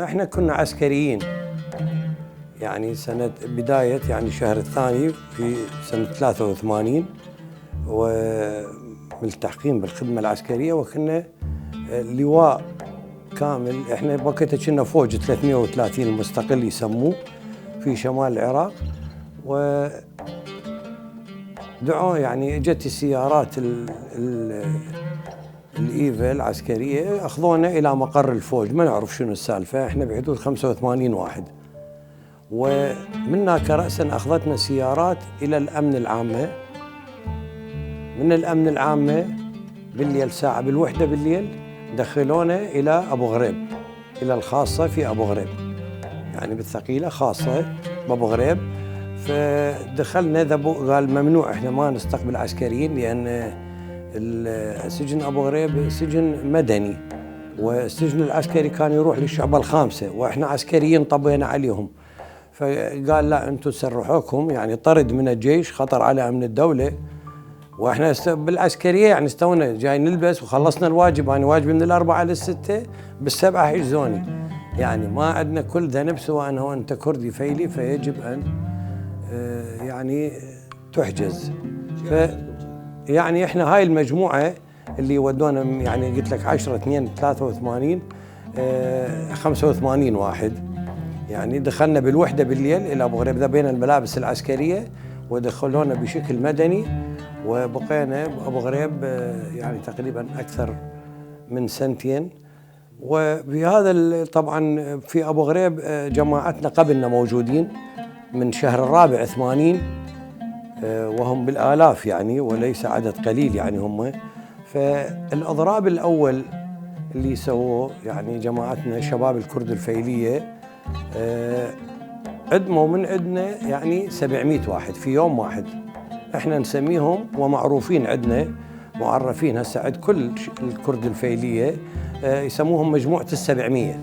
احنا كنا عسكريين يعني سنة بداية يعني الشهر الثاني في سنة 83 وملتحقين بالخدمة العسكرية وكنا لواء كامل. احنا وقتها كنا فوج 330 المستقل يسموه في شمال العراق. ودعوه يعني اجت السيارات الايفا العسكريه اخذونا الى مقر الفوج، ما نعرف شنو السالفه، احنا بحدود 85 واحد. ومن هناك راسا اخذتنا سيارات الى الامن العامه، من الامن العامه بالليل ساعه بالوحده بالليل دخلونا الى ابو غريب، الى الخاصه في ابو غريب، يعني بالثقيله خاصه بابو غريب. فدخلنا قال ممنوع احنا ما نستقبل عسكريين، لان السجن ابو غريب سجن مدني والسجن العسكري كان يروح للشعبة الخامسة، واحنا عسكريين طبينا عليهم. فقال لا انتم سرحوكم، يعني طرد من الجيش، خطر على امن الدولة. واحنا بالعسكرية يعني استونا جاي نلبس وخلصنا الواجب، انا واجبي من 4 للستة، بالسبعة حجزوني، يعني ما عندنا كل ذنب سوى انه انت كردي فيلي فيجب ان يعني تحجز. يعني احنا هاي المجموعة اللي ودونا يعني قلت لك 10 2 83 85 واحد، يعني دخلنا بالوحدة بالليل إلى أبو غريب، ذا بين الملابس العسكرية ودخلونا بشكل مدني، وبقينا بأبو غريب يعني تقريبا أكثر من سنتين. وبهذا طبعا في أبو غريب جماعتنا قبلنا موجودين من شهر الرابع 80 وهم بالآلاف يعني وليس عدد قليل يعني هم. فالإضراب الأول اللي سووه يعني جماعتنا شباب الكرد الفيلية عدموا من عندنا يعني 700 واحد في يوم واحد. احنا نسميهم ومعروفين عندنا معرفين هسه عند كل الكرد الفيلية يسموهم مجموعة ال700.